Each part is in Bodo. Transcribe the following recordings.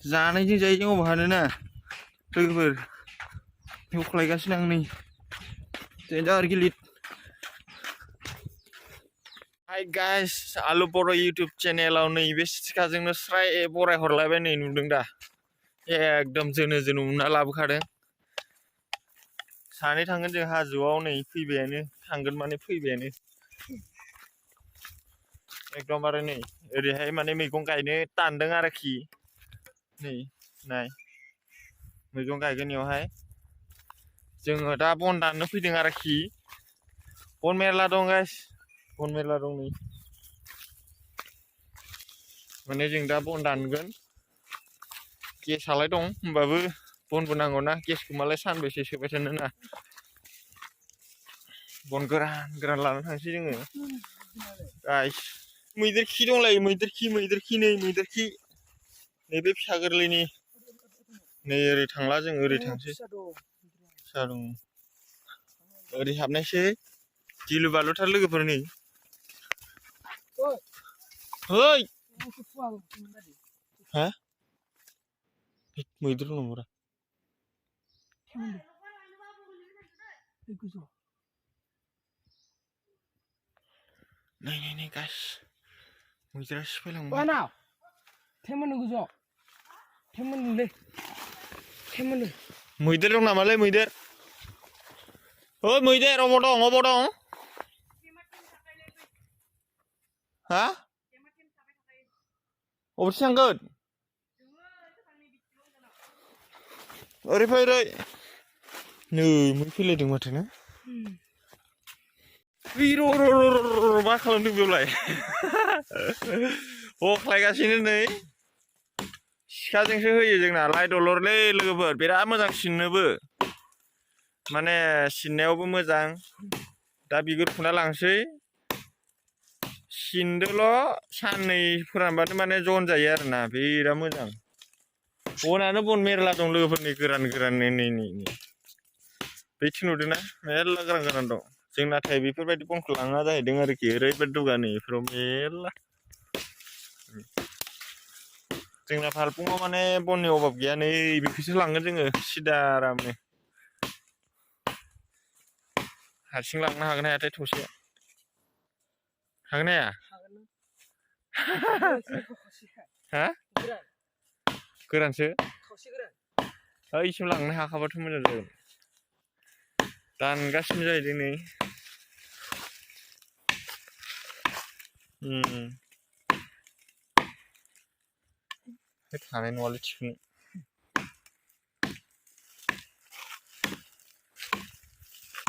जानायजों जायैजों अबाव हानोना लोगोफोर हेवख्लायगासिनो आं नै देन्जार गिलिर। हाय गाइस आलु बर' इउटुब चेनेलाव नैबे सिखाजोंनो स्राय बराय हरलायबाय नै नुदों दा एकदम जोनो जोनो उनना लाबोखादों। सानै थांगोन जों हाजोआव नै फैबायानो थांगोन माने फैबायानो एकदमबारे नै ओरैहाय माने मैगं गायनो तानदों आरोखि नै नाय मैगं गायगोन इयावहाय जोङो दा बन दाननो फैदों आरोखि बन मेरला दं गाइस बन मेरला दं नै माने जों दा बन दानगोन गेसालाय दं होमबाबो बनबो नांगौना गेसखौ मालाय सानबेसे सोबाय थानो ना बन गोरान गोरान लानानै थांसै जोङो गाइस मैदेर खि दंलायो मैदेर खि नै मैदेर खि नैबे फिसा गोरलैनि नै ओरै थांला जों ओरै थांसै फिसा दं ओरै हाबनायसै गिलु बालुथार लोगोफोर नै है हा मैदेर नंगौरा नै गाइस मैदेरा सिफायलांबाय मैदेर दं नामालै मैदेर ओइ मैदेर अबाव दं हा अबेथि थांगोन ओरै फै ओरै नै मै फैलायदों माथो ना र' मा खालामदों बेयावलाय हख्लायगासिनो नै सिखाजोंसो होयो जोंना लाइ दलरलै लोगोफोर बिराद मोजां सिननोबो माने सिननायावबो मोजां दा बिगुर फुना लांसै सिनदोल' साननै फोरानबानो माने जन जायो आरोना बिराद मोजां बनानो बन मेरला दं लोगोफोरनि गोरान नै बैथिं नुदोंना मेरला गोरान दं जों नाथाय बेफोरबायदि बनखौ लाङा जाहैदों आरोखि ओरैबायदि दुगा नै बेफोराव मेरला जोंना फालपुङाव माने बननि अभाब गैया नै बेखौसो लांगोन जोङो सिदा आरामनो हारसिं लांनो हागोन हायाथाय थसे हागोन हाया हा गोरानसो ओइसिम लांनो हाखाबाथ' मोजां जागोन दानगासिनो जाहैदों नै थानाय नङालै थिखोनो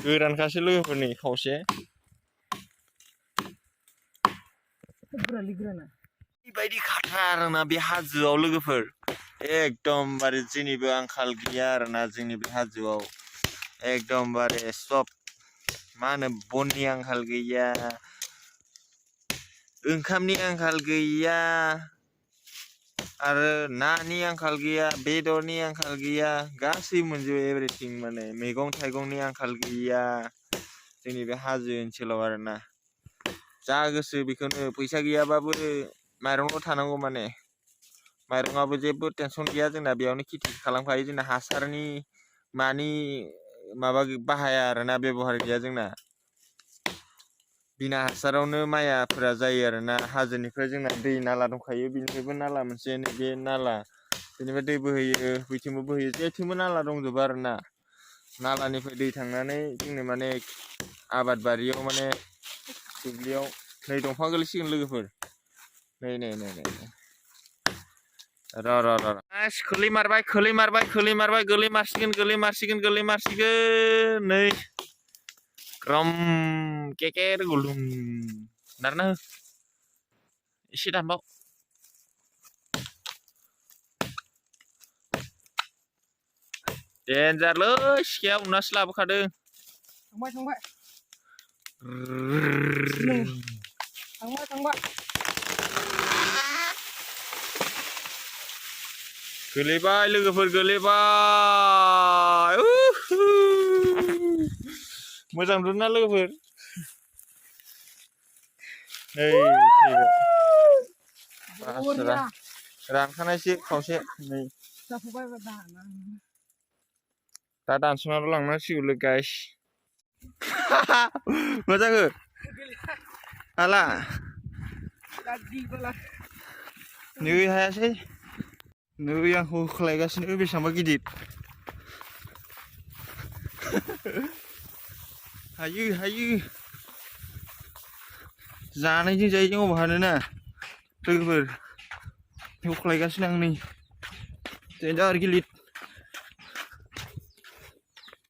गोरानखासो लोगोफोरनि खावसे बेबायदि खाथार आरोना बे हाजोआव लोगोफोर एकदमबारे जेनिबो आंखाल गैया आरोना जोंनि बे हाजोआव एकदमबारे सब मा होनो बननि आंखाल गैया ओंखामनि आंखाल गैया आरो नानि आंखाल गैया बेदरनि आंखाल गैया गासै मोनजोबो एभ्रिथिं माने मैगं थाइगंनि आंखाल गैया जोंनि बे हाजो ओनसोलाव आरोना जा गोसो बेखौनो फैसा गैयाबाबो माइरंल' थानांगौ माने माइरङाबो जेबो टेनसन गैया जोंना बेयावनो खेथि खालामखायो जोंना हासारनि मानि माबा बाहाया आरोना बेब'हार गैया जोंना बिना हासारावनो माइफोरा जायो आरोना हाजोनिफ्राय जोंना दै नाला दंखायो बिनिफ्रायबो नाला मोनसे बे नाला बेनिफ्राय दै बोहैयो बैथिंबो बोहैयो जेथिंबो नाला दंजोबो आरोना नालानिफ्राय दै थांनानै जोंनो माने आबाद बारियाव माने दुब्लियाव नै दंफां गोलैसिगोन लोगोफोर नै र' खोलैमारबाय गोलैमारसिगोन नै ग्रोम केकेर गुलुम नारना हो एसे दामबाव देन्जारलै सिखाया उनासो लाबोखादों थांबाय गोलैबाय लोगोफोर गोलैबाय मोजां नुदोंना लोगोफोर नै बासरा रानखानायसो खावसे नै दा दानस'नाल' लांनांसिगौलै गाइस मा जाखो हाला नै हायासै नै आंखौ होख्लायगासिनो बेसेबांबा गिदिर हायो हायो जानायजों जायैजों अबाव हानोना लोगोफोर होख्लायगासिनो आं नै देन्जार गिलिर